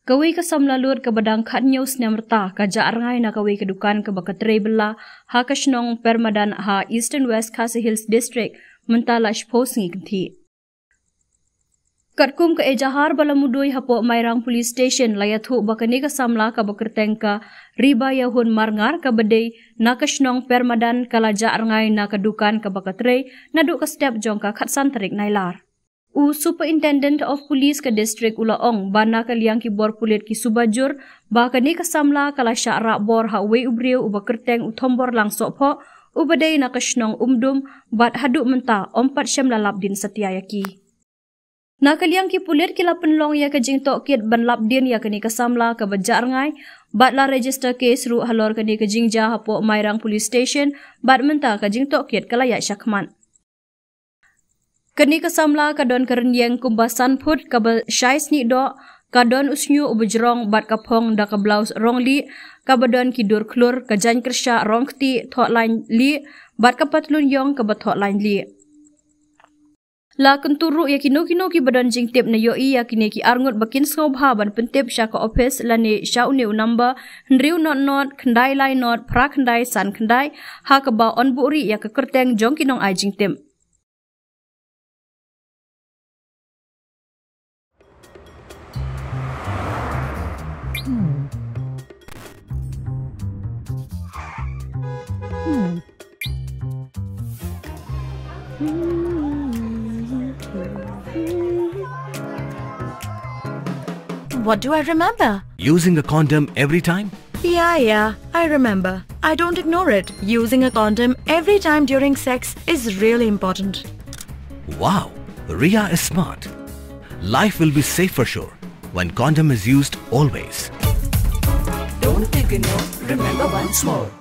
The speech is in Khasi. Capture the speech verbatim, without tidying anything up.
Kawei ka samla lut kaba dang khathynñiew snem rta ka jah rngai na kawei ka dukan kaba ka trei bylla ha ka shnong Permadan ha Eastern West Khasi Hills District mynta la shiphew sngi kynthih. Katkum ka ejahar ba la mudui hapoh Mairang Police Station la ïathuh ba kane ka samla kaba kyrteng ka Riba Ïahun Marngar kaba dei na ka shnong Permadan ka la jah rngai na ka dukan kaba ka trei naduh ka step jong ka khatsan tarik Nailar. U Superintendent of Police ka district u la ong ba na ka liang ki bor pulit ki suba jur ba kane ka samla ka la shah rah bor ha uwei u briew uba kyrteng u Thombor Langsohphoh uba dei na ka shnong Umdum bad haduh mynta ym pat shym la lap dien satia ïa ki. Na ka liang ki pulit ki la pynlong ïa ka jingtohkit ban lap dien ïa kane ka samla kaba jah rngai bad la register case ruh halor kane ka jingjia hapoh Mairang Police Station bad mynta ka jingtohkit ka la ïaid shakhmat. Kane ka samla ka don ka rynïeng kumba san phut kaba shai snieh doh, ka don u shñiuh uba jrong bad ka phong da ka blouse rong lieh kaba don ki dur khlur, ka jaiñ kyrshah rong ktieh thoh lain lieh bad ka patlun ïong kaba thoh lain lieh. La kyntu ruh ïa kino kino kiba don jingtip ne ïohi ïa kine ki arngut ba kin sngewbha ban pyntip sha ka ophis lane sha une u number hynriew not not khyndai lai not phra khyndai san khyndai ha kaba yn buhrieh ïa ka kyrteng jong ki nongai jingtip. What do I remember? Using a condom every time? Yeah, yeah, I remember. I don't ignore it. Using a condom every time during sex is really important. Wow, Ria is smart. Life will be safe for sure when condom is used always. Don't ignore, remember once more.